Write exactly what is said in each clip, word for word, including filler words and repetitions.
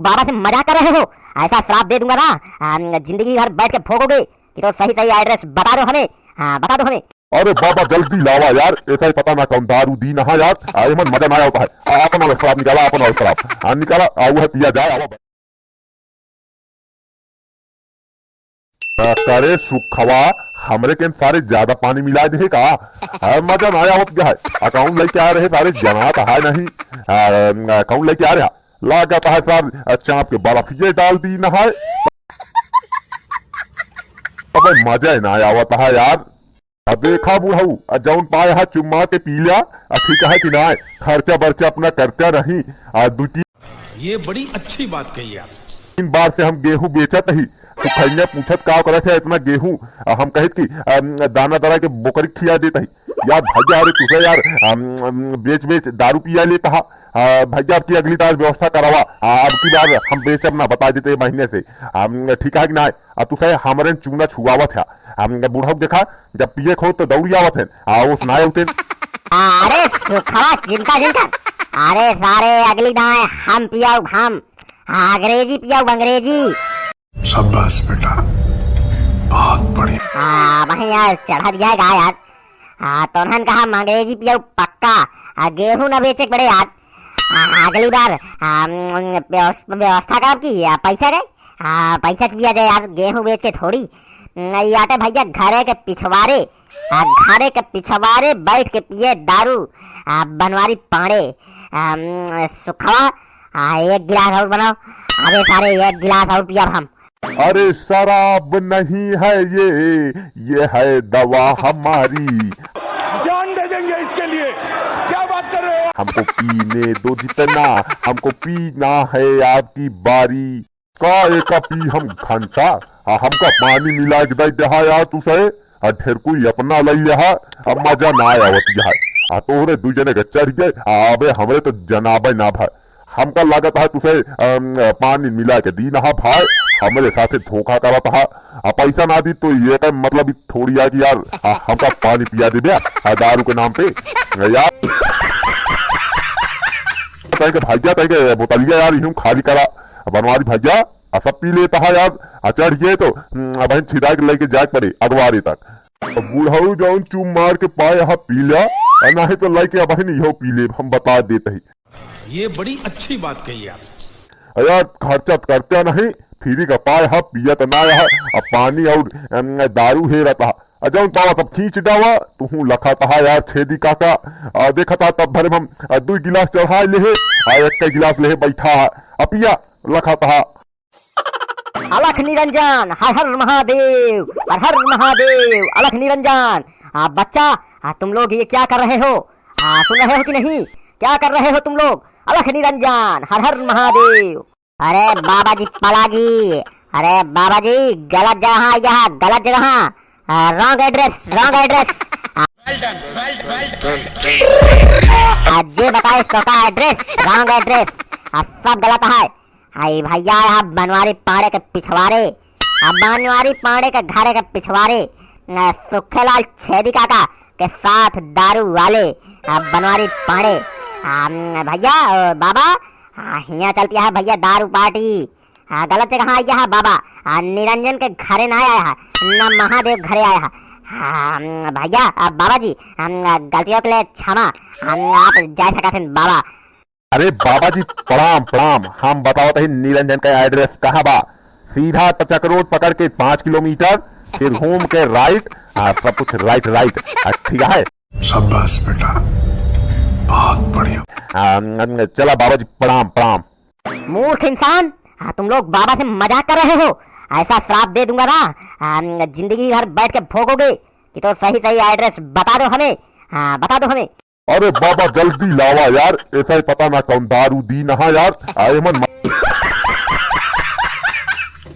बाबा से मजाक कर रहे हो? ऐसा श्राप दे दूंगा ना, आ, जिंदगी भर बैठ के भोगोगे। कि तो सही सही address बता दो हमें। हाँ, बता दो हमें। अरे बाबा, जल्दी लावा यार, ऐसा ही पता ना कौन दारू दीन हा यार। आ, एमन मजा ना आवत है। आ, आपन वाला श्राप निकाला, आपन वाला श्राप। हाँ, निकाला, आ, वो है पिया जाए, आवा। आ, करे सुखवा, हमरे के सारे ज्यादा पानी मिला दे का? आ, मजा ना आवत है। आ, कौन लेके आ रहे सारे, जनात है नहीं। आ, आ, कौन लेके आ रहा? लागत है सार, आ, चाप के बर्फ ये डाल दीन है। अबे मजा ही ना आवत है यार। अब देखा बुढ़ऊ, आ जौन पाए हा चुम्मा के पी लिया, आ ठीक है कि ना? खर्चा बर्चा अपना करता नहीं। आ दू तीन ये बड़ी अच्छी बात कही आप। तीन बार से हम गेहूं बेचत ही, तो खैया पूछत का करत है इतना गेहूं? आ हम कहित कि, अम, दाना दरा के बोकरी खिया देत ही। यार भैया, अरे तुसे यार, अम, अम, बेच बेच दारू पिया लेत हा। आ, भैया, अब की अगली बार व्यवस्था करावा। आ, अब की बार हम बेचब ना, बता देते महीने से। अम, ठीक है कि ना? आ तुसे हमरे चूना छुआवत है। हम बुढ़ऊ देखा, जब पिए खो तो दौड़ी आवत है, आ वो सुनाए उठे। अरे सुखवा, चिंता जिन कर। अरे सारे अगली दाएं हम पियाऊ हम। हाँ, अंग्रेजी पियाऊ, अंग्रेजी। शाबाश बेटा, बहुत बढ़िया। हाँ, वहीं यार चढ़ा दिया गा यार। हाँ, तोहन कहा हम अंग्रेजी पियाऊ पक्का। आ, गेहूं ना बेचे के पड़े यार। आ, अगली बार, आ, व्यवस-, व्यवस्था करब की, आ, पैसा के? आ, पैसा के पिया जाए यार, गेहूं बेच के थोड़ी। न, ई आटे भैया घरे के पिछवारे, आ, घरे के पिछवारे बैठ के पिए दारू, आ, बनवारी पाड़े, आ, सुखवा, आ, एक गिलास और बनाओ। अबे सारे, एक गिलास और पियब हम। अरे शराब नहीं है ये, ये है दवा हमारी। जान दे देंगे इसके लिए। क्या बात कर रहे हो? हमको पीने दो जितना, हमको पीना है आपकी बारी। का एका पी हम घंटा, आ हमका पानी मिला के दे दे हा यार तुसे, आ ढेर कोई अपना लई ले हा, अब मजा ना आवत है। आ तोहरे दू जने के चढ़ गए, आ अबे हमरे तो जनाबे ना भाई। हमका लागत है तुसे, अम, पानी मिला के दीन हा भाई, हमरे साथे धोखा करत हा। आ पैसा ना दी तो ये का मतलब ई थोड़ी है कि यार, आ, हमका पानी पिया देबे, आ, दारू के नाम पे, यार। तैं के भैया, तैं के बोतलिया यार, यूं खाली करा, बनवारी भैया, आ सब पी लेत हा यार, आ चढ़ गए तो, हम्म, अब हम छिदा के लेके जाए पड़े अगवारी तक। अब बुढ़ऊ जौन चुम मार के पाए हा पी ल्या, आ नाही तो लेके अब हम इहो पी लेब, हम बता देत ही। ये बड़ी अच्छी बात कही आप। अरे यार, खर्चा त करते नहीं, फ्री का पाए हा, पियत ना हा, अब पानी और, अम, दारू हेरत हा। आ जौन पावा सब खींच डावा, तुहूँ लखत हा यार छेदी काका। आ देखत हा तब भरे हम, आ, दुई गिलास चढ़ाए लेहे, आ एक गिलास लेहे बैठा हा, आ पिया लखत हा। अलख निरंजन, हर हर महादेव, हर हर महादेव, अलख निरंजन। आ, बच्चा, आ, तुम लोग ये क्या कर रहे हो? आ, सुन रहे हो कि नहीं? क्या कर रहे हो तुम लोग? अलख निरंजन, हर हर महादेव। अरे बाबा जी पलागी, अरे बाबा जी गलत जगह आ गया, गलत जगह। आ, wrong address, wrong address। आ, जे बताए इसको का address, wrong address। आ, सब गलत है। आई भैया, यहाँ बनवारी पाड़े के पिछवारे, आ बनवारी पाड़े के घरे के पिछवारे, आ, सुखेलाल छेदी काका के साथ दारू वाले, आ, बनवारी पाड़े। आ, भैया, ओ, बाबा, आ, हियाँ चलती है भैया दारू पार्टी। आ, गलत जगह आ गया है बाबा। आ, निरंजन के घरे ना आया है, ना महादेव घरे आया है। आ, भैया, आ, बाबा जी, आ, गलतियों के लिए क्षमा। आ, आप जा सकत हैं बाबा। अरे बाबा जी, प्रणाम, प्रणाम। हम बतावत ही निरंजन का address कहाँ बा। सीधा चक रोड पकड़ के पाँच किलोमीटर, फिर घूम के right, हाँ, सब कुछ right, right, हाँ, ठीक है। शाबाश बेटा, बहुत बढ़िया। हाँ, चला बाबा जी, प्रणाम, प्रणाम। मूर्ख इंसान, हाँ, तुम लोग बाबा से मजाक कर रहे हो। ऐसा श्राप दे दूंगा ना, हाँ, जिंदगी भर बैठ के भोगोगे। कि तो सही सही address बता दो हमें, हाँ, बता दो हमें। अरे बाबा, जल्दी लावा यार, ऐसा ही पता ना कौन दारू दीन हा यार। आ, एमन म-,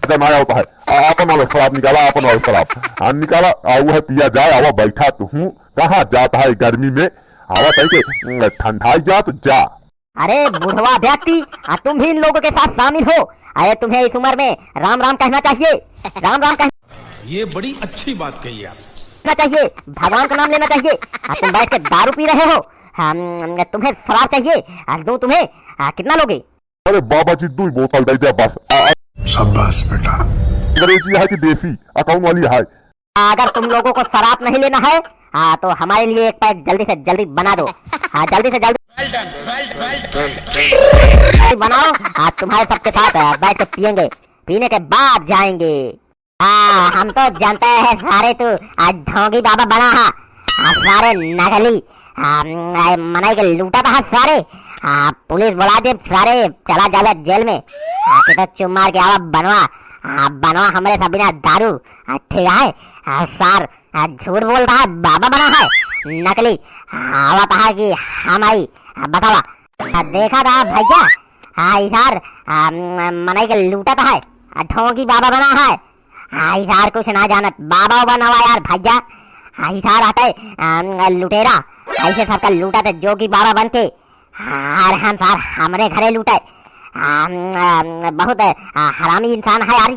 मजा ना आवत है। आ, आपन वाला शराब निकाला, आपन वाला शराब। आ, निकाला, आ, वो है पिया जाए, आवा बैठा तुहूँ। कहाँ जात है गर्मी में? आवा तई के, उम, ठंडाई जा तो जा। अरे बुढ़वा व्यक्ति, आ, तुम भी इन लोगों के साथ शामिल हो। अरे तुम्हें इस उम्र में राम राम कहना चाहिए, राम राम कहना ये बड़ी अच्छी बात कही आप। चाहिए, भगवान का नाम लेना चाहिए। आ, तुम बैठ के दारू पी रहे हो। हम, तुम्हें शराब चाहिए, आ, दूं तुम्हें? आ, कितना लोगे? अरे बाबा जी, दुई बोतल दे दे बस। आ, आ, शाबाश बेटा। अंग्रेजी है कि देसी? आ, कौन वाली है? अगर तुम लोगों को शराब नहीं लेना है, हाँ, तो हमारे लिए एक पैक जल्दी से जल्दी बना दो। हाँ, जल्दी से जल्दी बनाओ। हाँ, तुम्हारे सबके साथ, आ, बैठ के पियेंगे, पीने के बाद जाएंगे। हाँ, हम तो जानते हैं सारे तू, आ, ढोंगी बाबा बना है। आ, सारे नकली, आ, मनई के लूटा था सारे। आ, पुलिस बुला दे सारे, चला जावे जेल में। आ, कि तो चुप मार के आवा बनवा, आ, बनवा हमरे सब बिना दारू, आ, ठीक है। आ, सार, आ, झूठ बोल रहा है, बाबा बना है, नकली। आ, आवा कहा कि हम आई, आ, बतावा। आ, देखा था भैया, हाँ, ई सार, आ, म-, मनई के लूटत है, आ, ढोंगी बाबा बना है। हाँ, ई सार कुछ ना जानत, बाबा उबा ना हुआ यार भैया। हाँ, ई सार हटे, आ, म-, लुटेरा, ऐसे सबका लूटत है जोगी बाबा बन के। हाँ, और हम सार हमरे घरे लूटे। आ, म-, आ, म-, बहुत, आ, हरामी इंसान है यार।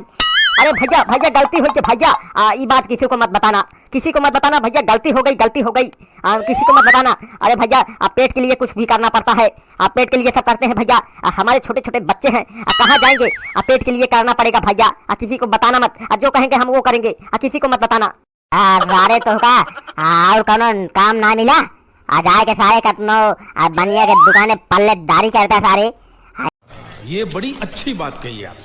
अरे भैया, भैया गलती हो गई भैया, आ, ई बात किसी को मत बताना, किसी को मत बताना भैया, गलती हो गई, गलती हो गई। आ, किसी को मत बताना। अरे भैया, आ, पेट के लिए कुछ भी करना पड़ता है। आ, पेट के लिए सब करते हैं भैया। आ, हमारे छोटे छोटे बच्चे हैं, आ, कहाँ जाएंगे? आ, पेट के लिए करना पड़ेगा भैया। आ, किसी को बताना मत। आ, जो कहेंगे हम वो करेंगे। आ, किसी को मत बताना। आ, सारे तोहका, आ, और कौनो काम ना मिला? आ, जाए के सारे कतनो, आ, बनिया के दुकाने पल्लेदारी करता सारे। ये बड़ी अच्छी बात कही आप।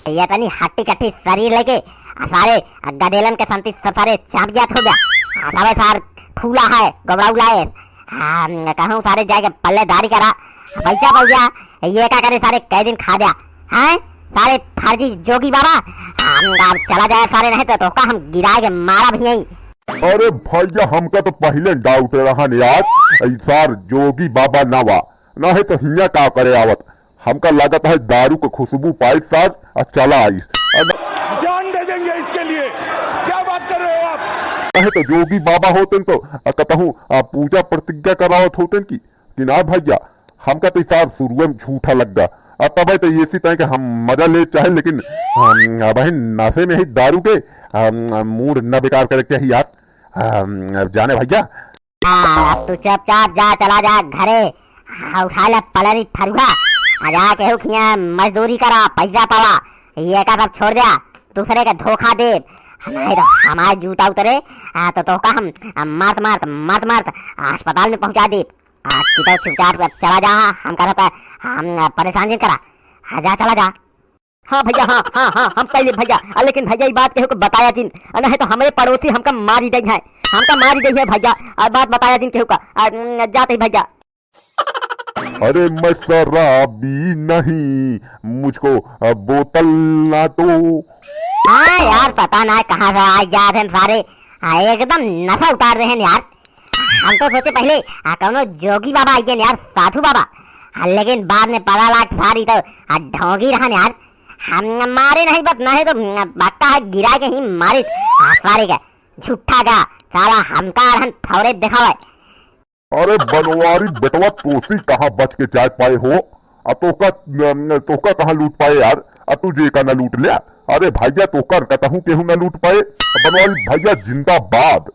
ये तनी हट्टी कट्टी शरीर लेके, आ, सारे, आ, गदेलन के संती सब सारे चाप जात हो गया। आ, सारे सार फूला है, गबड़ाउला है। हाँ, कहूँ सारे जाके पल्लेदारी करा। पैसा पौजा, ये का करे सारे, कई दिन खा दिया। हैं? सारे फर्जी जोगी बाबा। हम, अब चला जाए सारे, नहीं तो तोहका हम गिरा के मारा भी नहीं। अरे भैया, हमका तो पहिले डाउट रहन यार, ई सार जोगी बाबा ना वा, नहीं तो हियाँ का करे आवत। हमका लागत है दारू के खुशबू पाइस सार, आ चला आइस। अ, जान दे देंगे इसके लिए, क्या बात कर रहे हो आप? कहे तो जोगी बाबा होतेन तो, अ, कतहूँ, अ, पूजा प्रतिज्ञा करावत होतेन कि, कि ना भैया, हमका तो ई सार शुरुए में झूठा लग गा। अ, तबे तो ये सी तय कि हम मजा ले चाहे, लेकिन हम अबहिन नशे में ही दारू के, अम, मूड न बेकार करे के ही यार। अम, अब जाने भैया, हाँ, अब तू चुपचाप जा, चला जा घरे। हाँ, उठा ले पलरी फरुहा। आ जा केहू खिया मजदूरी करा, पैसा पावा। ये का सब छोड़ द्या, दूसरे के धोखा दे। नहीं तो हमारे जूता उतरे, आ, तो तोहका हम, आ, मारत, मारत, मारत, मारत अस्पताल में पहुँचा दे। आ, कि तो चुपचाप चला जा, हम कहता, हम, आ, परेशान जिन करा। हाँ, जा, चला जा। हाँ भैया, हाँ, हाँ, हाँ, हम कह ले भैया। आ, लेकिन भैया, ई बात केहू को बताया जिन, आ, नहीं तो हमरे पड़ोसी हमका मारी दई है, हमका मारी दई है भैया। आ, बात बताया जिन केहू का। आ, न, जाते ही भैया। अरे मैं शराबी नहीं, मुझको, आ, बोतल ना दो। हाँ यार, पता ना कहाँ से आ गया थे सारे। हाँ, एकदम नशा उतार रहे हैं यार। हम तो सोचे पहिले, आ, कौनो जोगी बाबा आई गए यार, साधु बाबा। आ, लेकिन बाद में पता लाग सारी तो, आ, ढोंगी रहन यार। हम मारे नहीं बस, नहीं तो, आ, पक्का है गिरा के ही मारी, आ, सारे के। झूठा का, साला हमका रहन फौरे दिखावे। अरे बनवारी बेटवा, तोसी कहाँ बच के जाए पाए हो? आ तोका, न, न, तोका कहाँ लूट पाए यार? आ तू जे का ना लूट ले। अरे भैया, तोका कतहूँ केहू ना लूट पाए। बनवारी भैया जिंदाबाद।